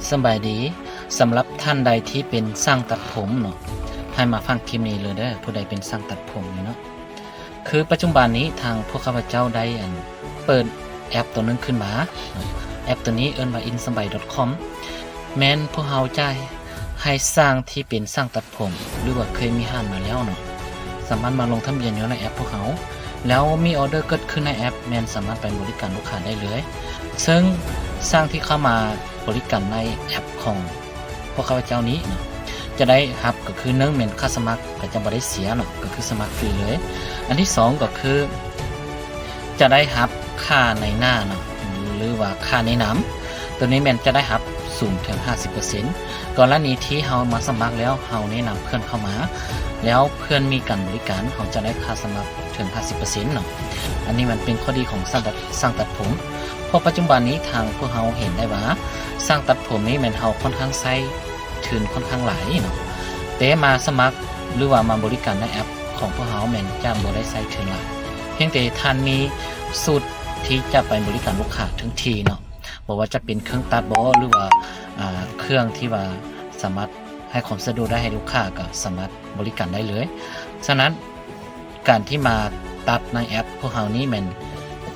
ສະບາຍດີ. ສຳລັບທ່ານໃດທີ່ເປັນຊ່າງຕັດຜົມເນາະ ໃຫ້ມາຟັງຄລິບນີ້ເລີຍເດີ ຜູ້ໃດເປັນຊ່າງຕັດຜົມນີ້ເນາະ. ຄືປັດຈຸບັນນີ້ທາງພວກຂ້າພະເຈົ້າໄດ້ອັນເປີດແອັບໂຕໜຶ່ງຂຶ້ນມາ. ແອັບໂຕນີ້ເອີ້ນວ່າ insabai.com ແມ່ນພວກເຮົາຈະໃຫ້ຊ່າງທີ່ເປັນຊ່າງຕັດຜົມ ຫຼືວ່າເຄີຍມີຮ້ານມາແລ້ວເນາະ ສາມາດມາລົງທະບຽນຢູ່ໃນແອັບພວກເຮົາ ແລ້ວມີອອເດີເກີດຂຶ້ນໃນແອັບ ແມ່ນສາມາດໄປບໍລິການລູກຄ້າໄດ້ເລີຍ. ເຊິ່ງຊ່າງທີ່ເຂົ້າມາບໍລິການໃນແອັບຂອງພວກຂ້າພະເຈົ້ານີ້ເນາະ ຈະໄດ້ຮັບກໍຄື ໜຶ່ງ ແມ່ນຄ່າສະໝັກ ກໍຈະບໍ່ໄດ້ເສຍເນາະ ກໍຄືສະໝັກຟຣີເລີຍ. ອັນທີສອງກໍຄື ຈະໄດ້ຮັບຄ່າໃນໜ້າເນາະ ຫຼືວ່າຄ່າແນະນຳ ໂຕນີ້ແມ່ນຈະໄດ້ຮັບສູງເຖິງຫ້າສິບເປີເຊັນ. ກໍລະນີທີ່ເຮົາມາສະໝັກແລ້ວ ເຮົາແນະນຳເພື່ອນເຂົ້າມາ ແລ້ວເພື່ອນມີການບໍລິການ ເຮົາຈະໄດ້ຄ່າສະໝັກເຖິງຫ້າສິບເປີເຊັນເນາະ. ອັນນີ້ມັນເປັນຂໍ້ດີຂອງຊ່າງຕັດ ຊ່າງຕັດຜົມ ເພາະປັດຈຸບັນນີ້ທາງພວກເຮົາເຫັນໄດ້ວ່າ ຊ່າງຕັດຜົມນີ້ແມ່ນເຮົາຄ່ອນຂ້າງໃຊ້ທຶນຄ່ອນຂ້າງຫຼາຍເນາະ ແຕ່ມາສະໝັກ ຫຼືວ່າມາບໍລິການໃນແອັບຂອງພວກເຮົາແມ່ນຈະບໍ່ໄດ້ໃຊ້ທຶນຫຼາຍ ພຽງແຕ່ທ່ານມີສູດທີ່ຈະໄປບໍລິການລູກຄ້າເຖິງທີ່ເນາະ ບໍ່ວ່າຈະເປັນເຄື່ອງຕັດບໍ ຫຼືວ່າ ອ່າ ເຄື່ອງທີ່ວ່າສາມາດໃຫ້ຄວາມສະດວກໄດ້ໃຫ້ລູກຄ້າ ກໍສາມາດບໍລິການໄດ້ເລີຍ. ສະນັ້ນ ການທີ່ມາຕັດໃນແອັບພວກເຮົານີ້ແມ່ນ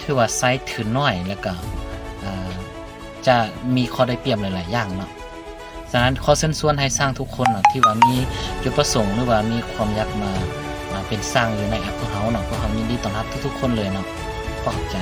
ຖືວ່າໃຊ້ທຶນໜ້ອຍ ແລ້ວກໍ ອ່າ ຈະມີຂໍ້ໄດ້ປຽບຫຼາຍໆຢ່າງເນາະ. ສະນັ້ນ ຂໍເຊີນຊວນໃຫ້ຊ່າງທຸກຄົນເນາະ ທີ່ວ່າມີຈຸດປະສົງ ຫຼືວ່າມີຄວາມຢາກມາ ອ່າ ເປັນຊ່າງຢູ່ໃນແອັບພວກເຮົາເນາະ ພວກເຮົາຍິນດີຕ້ອນຮັບທຸກໆຄົນເລີຍເນາະ. ຂໍຂອບໃຈ.